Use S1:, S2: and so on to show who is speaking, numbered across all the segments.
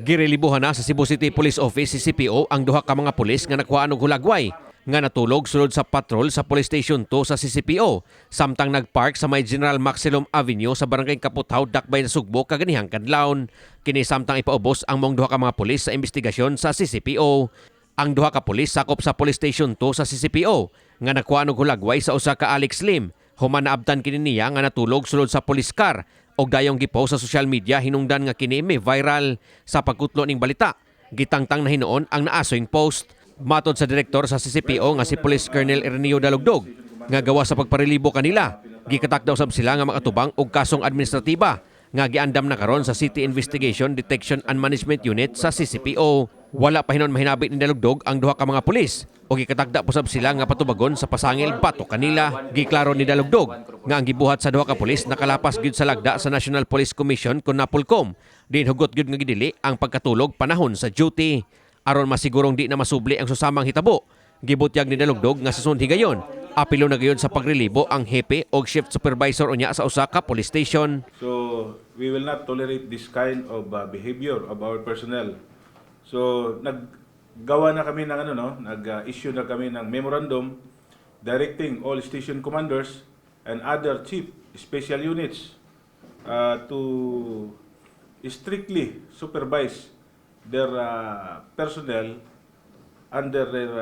S1: Girelibuhan na sa Cebu City Police Office, CCPO, ang duha ka mga pulis nga nakuhaan og hulagway nga natulog sulod sa patrol sa Police Station 2 sa CCPO samtang nagpark sa may General Maxilom Avenue sa Barangay Kaputaw, Dakbay na Sugbo kaganihang kadlawon. Kini samtang ipaubos ang maong duha ka mga pulis sa investigasyon sa CCPO. Ang duha ka pulis sakop sa Police Station 2 sa CCPO nga nakuhaan og hulagway sa usa ka Alex Lim human naabtan kini niya nga natulog sulod sa police car og dayong gipost sa social media hinungdan nga kini may viral. Sa pagkutlo ning balita, gitangtang na hinuon ang naasoyng post. Matod sa direktor sa CCPO nga si Police Colonel Erneo Dalugdog, nga gawa sa pagparelibo kanila, gikatakda usab sila nga makatubang og kasong administratiba nga giandam na karon sa City Investigation Detection and Management Unit sa CCPO. Wala pa hinuon mahinabit ni Dalugdog ang duha ka mga pulis o gikatakda posab sila nga patubagon sa pasangil batok kanila. Giklaro ni Dalugdog nga ang gibuhat sa duha ka pulis nakalapas gyud sa lagda sa National Police Commission kon Napolcom. Din hugot gyud nga gidili ang pagkatulog panahon sa duty. Aron masigurong di na masubli ang susamang hitabo, gibutyag ni Dalugdog nga sa sunod higayon, apilo na gayon sa pagrelibo ang hepe o shift supervisor unya sa usa ka police station.
S2: So we will not tolerate this kind of behavior of our personnel. So naggawa na kami ng ano, no, nag-issue na kami ng memorandum directing all station commanders and other chief special units to strictly supervise their personnel under their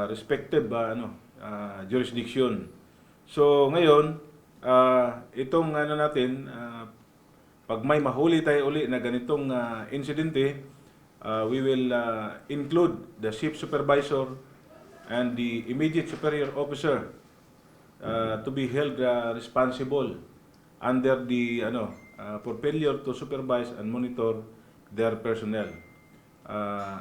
S2: respective ano jurisdiction. So ngayon, itong ano natin, pag may mahuli tayo uli na ganitong insidente, we will include the chief supervisor and the immediate superior officer to be held responsible under the ano for failure to supervise and monitor their personnel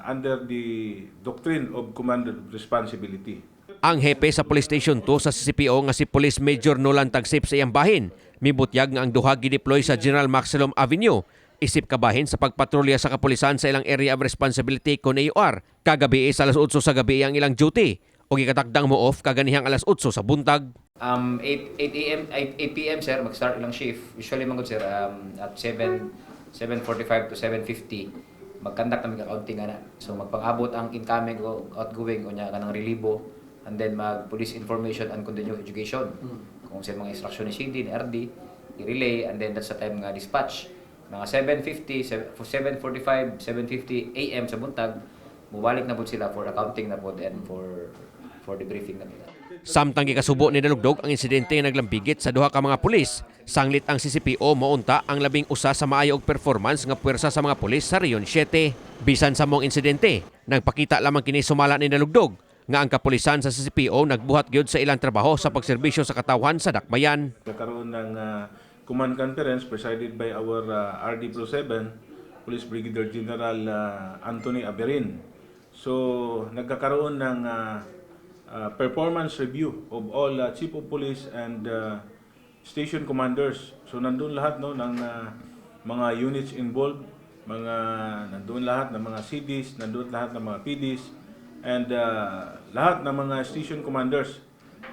S2: under the doctrine of command responsibility.
S1: Ang hepe sa Police Station 2 sa CCPO nga si Police Major Nolan Tagsip, sa iyang bahin, mibutyag nga ang duha gideploy sa General Maxilom Avenue isip kabahin sa pagpatrolya sa kapulisan sa ilang area of responsibility kon AOR. Kagabi sa alas 8 sa gabi ang ilang duty o gikatakdang mo off kaganihang alas 8 sa buntag.
S3: 8 8 a.m. 8 8 p.m., sir, mag-start ilang shift. Usually man gud, sir, at 7 7:45 to 7:50 mag-conduct kami accounting ana. So magpang-abot ang incoming o outgoing unya kanang relibo and then mag police information and continuous education. Kung sa mga instruction ni CD, ni RD, i-relay and then that's the time nga dispatch. Mga 7:50, 7:45, 7:50 a.m. sa buntag, mubalik na pud sila for accounting na pud and for debriefing na nila.
S1: Samtang gikasubo ni Dalugdog ang insidente nga naglambigit sa duha ka mga pulis, sanglit ang CCPO mounta ang 11 sa maayo og performance nga puwersa sa mga pulis sa Region 7. Bisan sa maong insidente, nagpakita lamang kini, sumala ni Dalugdog, nga ang kapulisan sa CCPO nagbuhat gyud sa ilang trabaho sa pagserbisyo sa katawhan sa dakbayan.
S2: Nagkaroon ng command conference presided by our RD Pro 7, Police Brigadier General Anthony Aberin. So, nagkakaroon ng performance review of all chief of police and station commanders. So, nandun lahat, no, ng mga units involved, mga nandun lahat ng mga CDs, nandun lahat ng mga PDs, and lahat ng mga station commanders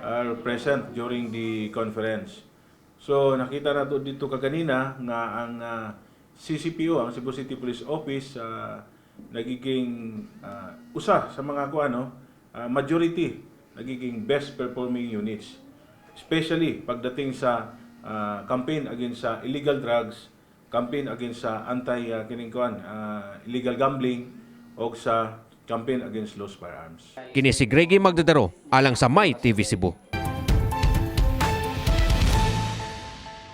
S2: are present during the conference. So nakita nato dito kaganina nga ang CCPO, ang Cebu City Police Office, nagiging usa sa mga kuan, no, majority nagiging best performing units. Especially pagdating sa campaign against sa illegal drugs, campaign against sa anti kining kuan illegal gambling o sa campaign against lost firearms.
S1: Kini si Greggy Magdadaro alang sa My TV Cebu.